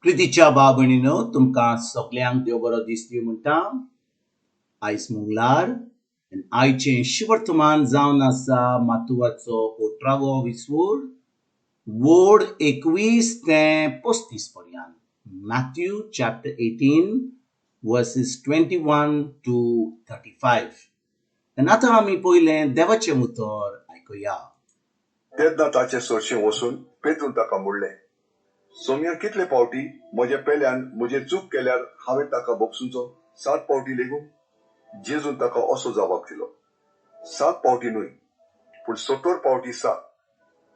प्रितीच्या भाव भयणीनो, तुमकां सगल्यांक देव बरो दीस दिवं म्हणटा. आयज मंगळार आनी आयचें शुवर्तमान जावन आसा मातुवाचो अठरावो विसवड, वड 21 ते 35 पर्यंत. Matthew chapter 18 verses 21 to 35. आनी आतां आमी पयलें देवाचें उतर आयकुया. तेन्ना ताचे सरशीं वचून पेद्रून ताका म्हणलें, सोमया, कितले पावटी म्हज्या पेल्यान म्हजेर चूक केल्यार हांवें ताका भोगसुचो? 7 पावटी लेगून? जेजून ताका असो जबाब दिलो, 7 पावटी न्हय, पूण 70 पावटी 7.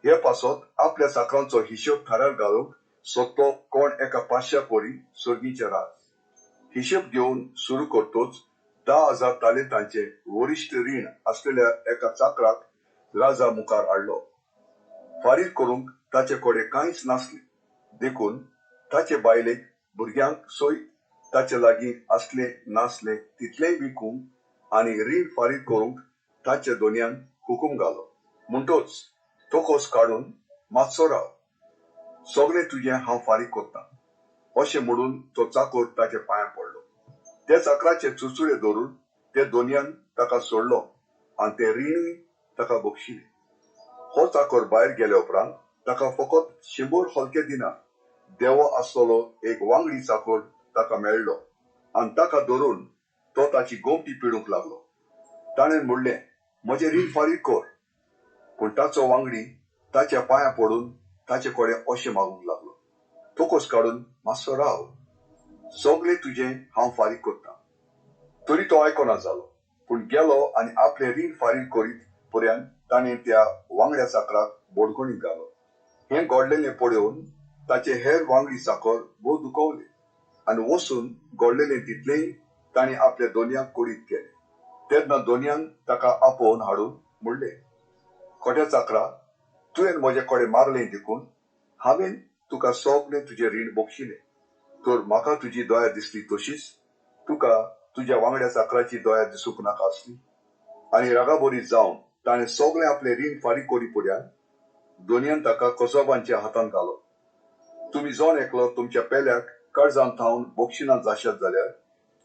हे पासत आपल्या चाकरांचो हिशोब थारार घालूंक सोदतो कोण एका पांचश्या परी सर्गीचें राज. हिशोब घेवन सुरू करतोच 10,000 तालेंतांचें वरिश्ठ रीण आसलेल्या एका चाकराक राजा मुखार हाडलो. फारीक करूंक ताचे कडेन कांयच नासलें, देखून ताचे बायलेक भुरग्यांक सयत ताचे लागीं आसलें नासलें तितलेंय विकूंक आनी रीण फारीक करूंक ताच्या दोनयान हुकूम घालो. म्हणटोच तोकोस काडून मातसो राव, सगळें तुजें हांव फारीक करतां, अशें म्हणून तो चाकर ताच्या पांयां पडलो. त्या चाकराचे चुचुळे धरून ते दोनयान ताका सोडलो आनी तें रिणूय ताका बक्षिलें. हो चाकर भायर गेल्या उपरांत ताका फकत 100 हलके दिना देवो आसलेलो एक वांगडी चाकर ताका मेळ्ळो आनी ताका धरून तो ताची गोमटी पिडूंक लागलो. ताणें म्हणलें, म्हजें रीण फारीक कर. पूण ताचो वांगडी ताच्या पांयां पडून ताचे कडेन अशें मागूंक लागलो, तोकोस काडून मातसो राव, सगळें तुजें हांव फारीक करतां. तरी तो आयकना जालो, पूण गेलो आनी आपलें रीण फारीक करीत पर्यंत ताणें त्या वांगड्या चाकराक बोडकणीक घालो. हें घडलेलें पळोवन ताचे हेर वांगडी चाकर भोव दुखवले आनी वचून घडलेलें तितलेंय ताणें आपल्या दोनयांक कळीत केलें. तेन्ना दोनयान ताका आपोवन हाडून म्हणलें, खोट्या चाकरा, तुवें म्हजे कडेन मागलें देखून हांवें तुका सगळें तुजें रीण बक्षिलें. तर म्हाका तुजी दया दिसली तशीच तुका तुज्या वांगड्या चाकराची दया दिसूंक नाका आसली. आनी रागाबरी जावन ताणें सगळें आपलें रीण फारीक करी पर्यंत दोनयान ताका कसोबांच्या हातांत घालो. तुमी जण एकलो तुमच्या पेल्याक काळजान थावन बक्षिना जाशात जाल्यार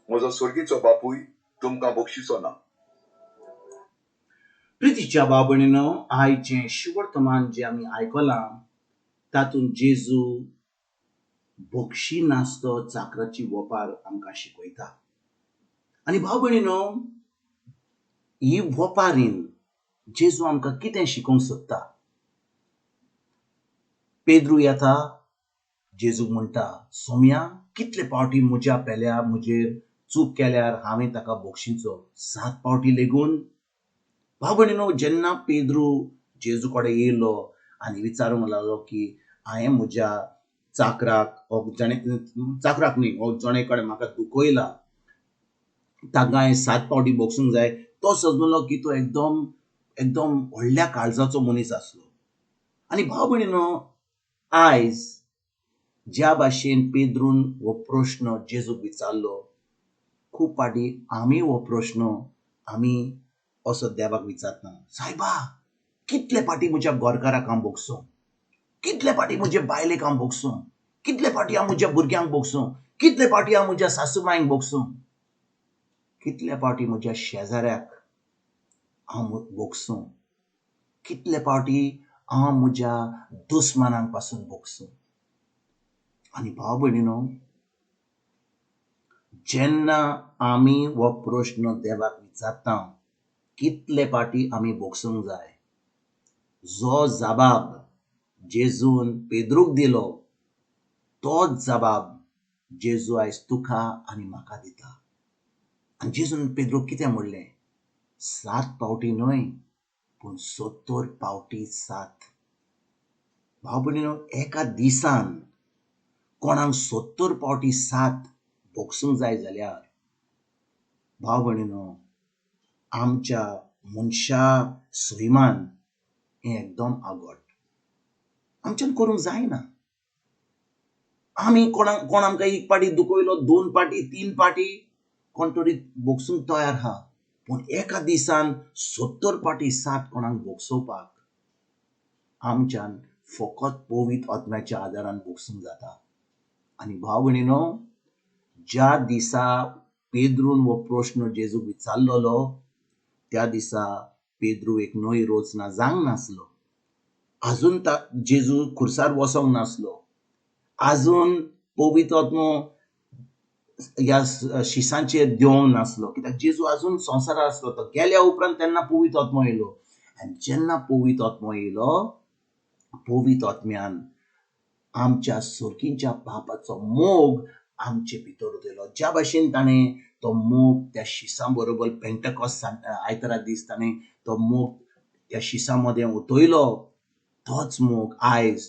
म्हजो सर्गीचो बापूय तुमकां बक्षिचो ना. प्रितीच्या भाव भयणीनो, आयचें शुवर्तमान जें आमी आयकलां तातूंत जेजू बक्षी नासतो चाकराची वपार आमकां शिकयता. आनी भाव भयणीनो, ही वपारीन जेजू आमकां कितें शिकोवंक सोदता? पेद्रू येता, जेजूक म्हणटा, सोमया, कितले पावटी म्हज्या पेल्या म्हजेर चूक केल्यार हांवें ताका बक्षिचो? 7 पावटी लेगून? भाव भयणीनो, जेन्ना पेद्रू जेजू कडेन येयलो आनी विचारूंक लागलो की हांवें म्हज्या चाकराक, हो जाणें चाकराक न्ही, हो जाणे कडेन म्हाका दुखयला ताका हांवें 7 पावटी बक्षूंक जाय, तो समजलो की तो एकदम एकदम व्हडल्या काळजाचो मनीस आसलो. आनी भाव भयणीनो, आयज ज्या भाशेन पेद्रून हो प्रश्न जेजूक विचारलो, खूब फावटी आमी हो प्रश्न आमी असो देवाक विचारता, सायबा, कितले फावटी म्हज्या घरकाराक हांव भोगसूं, कितले फावटी म्हजे बायलेक हांव भोगसूं, कितले फावटी हांव म्हज्या भुरग्यांक भोगसूं, कितले फावटी हांव म्हज्या सासूमांयक भोगसूं, कितले फावटी म्हज्या शेजाऱ्याक हांव भोगसूं, कितले फावटी हांव म्हज्या दुस्मानांक पासून भोगसूं. आनी भाव भयणीनो, जेन्ना आमी हो प्रश्न देवाक विचारता कितले फावटी आमी भोगसूंक जाय, जो जबाब जेजून पेद्रूक दिलो तोच जबाब जेजू आयज तुका आनी म्हाका दिता. आनी जेजून पेद्रूक कितें म्हणलें? 7 पावटी न्हय, पूण 70 पावटी 7. भाव भयणीनो, एका दिसान कोणाक 70 पावटी 7 भोगसूंक जाय जाल्यार भाव भयणीनो, आमच्या मनशा सैमान हें एकदम आगोट आमच्यान करूंक जायना. आमी कोणाक, कोण आमकां 1 पाटी दुखयलो, 2 पाटी, 3 पाटी कोण तरी भोगसूंक तयार आहा, पूण एका दिसान 70 पाटी 7 कोणाक भोगसोवपाक आमच्यान फकत पवित्र आत्म्याच्या आदारान भोगसूंक जाता. आनी भाव भयणीनो, ज्या दिसा पेद्रून हो प्रश्न जेजूक विचारलेलो त्या दिसा पेद्रू एक नवी रचना जावंक नासलो. आजून जेजू खुर्सार वचोंक नासलो. आजून पवित्र आत्मो ह्या शिसांचेर देंवोंक नासलो, कित्याक जेजू आजून संवसारार आसलो. तो गेल्या उपरांत तेन्ना पवित्र आत्मो येयलो. आनी जेन्ना पवित्र आत्मो येयलो, पवित्र आत्म्यान आमच्या सोर्कींच्या पापाचो मोग आमचे भितर उदयलो. ज्या भाशेन ताणें तो मोग त्या शिसां बरोबर पेंटकॉस्ट आयतारा दीस ताणें तो मोग त्या शिसां मदें उतयलो, तोच मोग आयज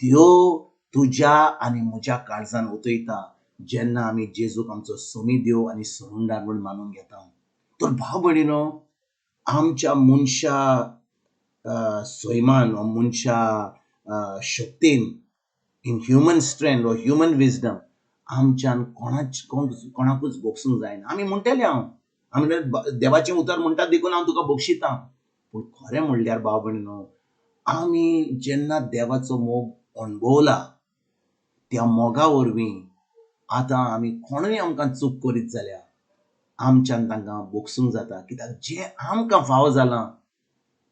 देव तुज्या आनी म्हज्या काळजान उतयता जेन्ना आमी जेजूक आमचो सोमी देव आनी सोडूनदार म्हूण मानून घेता. तर भाव भयणीनो, आमच्या मनशा सैमान वा मनशा शक्तीन, in human strength or human wisdom, आमच्यान कोणाकूच भोगसूंक जायना. आमी म्हणटले, हांव आमी देवाचें उतर म्हणटा देखून हांव तुका बक्षितां. पूण खरें म्हणल्यार भाव भयणीनो, आमी जेन्ना देवाचो मोग अणभवला त्या मोगा वरवीं आतां आमी कोणूय आमकां चूक करीत जाल्यार आमच्यान तांकां भोगसूंक जाता, कित्याक जें आमकां फावो जालां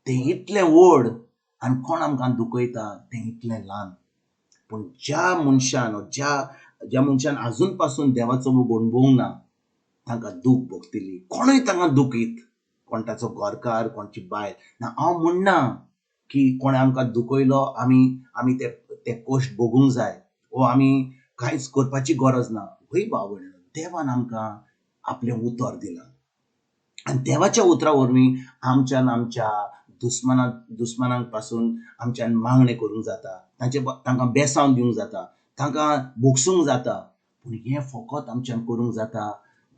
तें इतलें व्हड आनी कोण आमकां दुखयता तें इतलें ल्हान. पूण ज्या मनशान ज्या मनशान आजून पासून देवाचो मोग अणभवूंक ना तांकां दूख भोगतली. कोणूय तांकां दुखयत, कोण ताचो घरकार, कोणची बायल ना. हांव म्हणना की कोणें आमकां दुखयलो आमी आमी ते कश्ट भोगूंक जाय वो आमी कांयच करपाची गरज ना. हय भाव भयणीनो, देवान आमकां आपलें उतर दिलां आनी देवाच्या उतरा वरवीं आमच्यान आमच्या दुस्मानांक पासून आमच्यान मागणें करूंक जाता, तांकां बेसांव दिवंक जाता, तांकां भोगसूंक जाता. पूण हें फकत आमच्यान करूंक जाता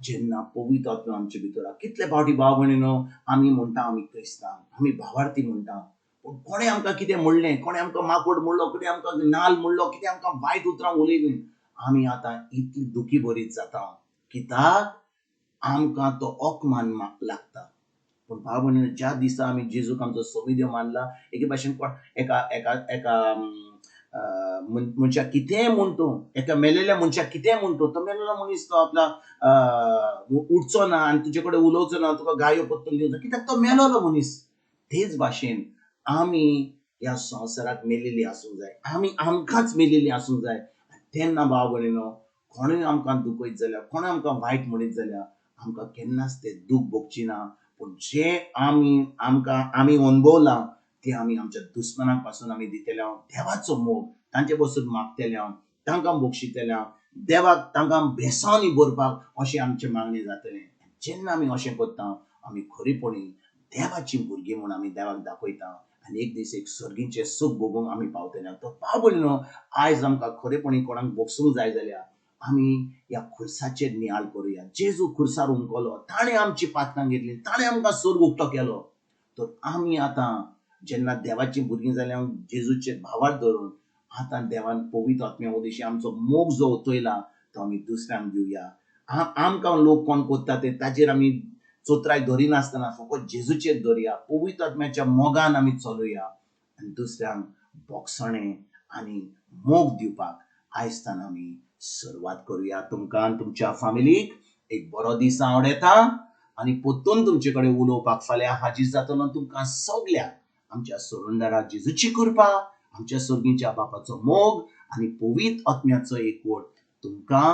जेन्ना पवित्र आत्मा आमचे भितर. कितले फावटी भाव भयणीनो आमी म्हणटा आमी क्रिस्तांव, आमी भावार्थी म्हणटा, पूण कोणें आमकां कितें म्हणलें, कोणें आमकां माकोड म्हणलो, कितें आमकां नाल म्हणलो, कितें आमकां वायट उतरां उलयलीं, आमी आतां इतली दुखी बरीत जाता कित्याक आमकां तो अपमान लागता. पूण भाव भयणीनो, ज्या दिसा आमी जेजूक आमचो सोमी देव मानला, एके भाशेन कोण एका एका एका मनशाक कितेंय म्हण तूं, एका मेलेल्या मनशाक कितेंय म्हण तूं, तो मेलेलो मनीस तो आपला उठचो ना आनी तुजे कडेन उलोवचो ना, तुका गायो परतून दिवचो, कित्याक तो मेलोलो मनीस. तेच भाशेन आमी ह्या संवसाराक मेलेली आसूंक जाय, आमी आमकांच मेलेली आसूंक जाय. तेन्ना भाव भयणीनो, कोणूय आमकां दुखयत जाल्यार, कोणूय आमकां वायट म्हणीत जाल्यार आमकां केन्नाच तें दूख भोगची ना. पूण जें आमी आमकां आमी अणभवलां तें आमी आमच्या दुस्मानांक पासून आमी दितले हांव देवाचो मोग तांचे पासून मागतले हांव, तांकां बक्षितले हांव, देवाक तांकां बेसांनी भरपाक अशें आमचें मागणें जातलें. जेन्ना आमी अशें करता आमी खरेपणी देवाची भुरगीं म्हूण आमी देवाक दाखयता आनी एक दीस एक सर्गीचें सूख भोगूंक आमी पावतले. तो भाव भयणीनो, आयज आमकां खरेपणी कोणाक भोगसूंक जाय जाल्यार आमी ह्या खुर्साचेर नियाळ करुया. जेजू खुर्सार उमकलो, ताणें आमची पातकां घेतली, ताणें आमकां सर्ग उक्तो केलो. तर आमी आतां जेन्ना देवाची भुरगीं जाल्या जेजूचेर भावार्थ धरून आतां देवान पवित्र आत्म्या उदेशी आमचो मोग जो उतयला तो आमी दुसऱ्यांक दिवया. आमकां लोक कोण करता ते ताचेर आमी चोत्राय धरिनासतना फकत जेजूचेर धरया, पवित्र आत्म्याच्या मोगान आमी चलुया आनी दुसऱ्यांक भोगसणें आनी मोग दिवपाक आयजतान आमी सुरवात करुया. तुमकां तुमच्या फामिलीक एक बरो दीस आवडटा आनी परतून तुमचे कडेन उलोवपाक फाल्यां हाजीर जातलो. तुमकां सगळ्यांक आमच्या सोडूनदारा जेजूची कृपा, आमच्या सर्गीच्या बापाचो मोग आनी पवित्र आत्म्याचो एकवट तुमकां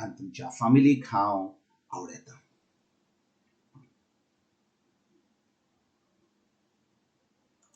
आनी तुमच्या फामिलीक हांव आवडटा.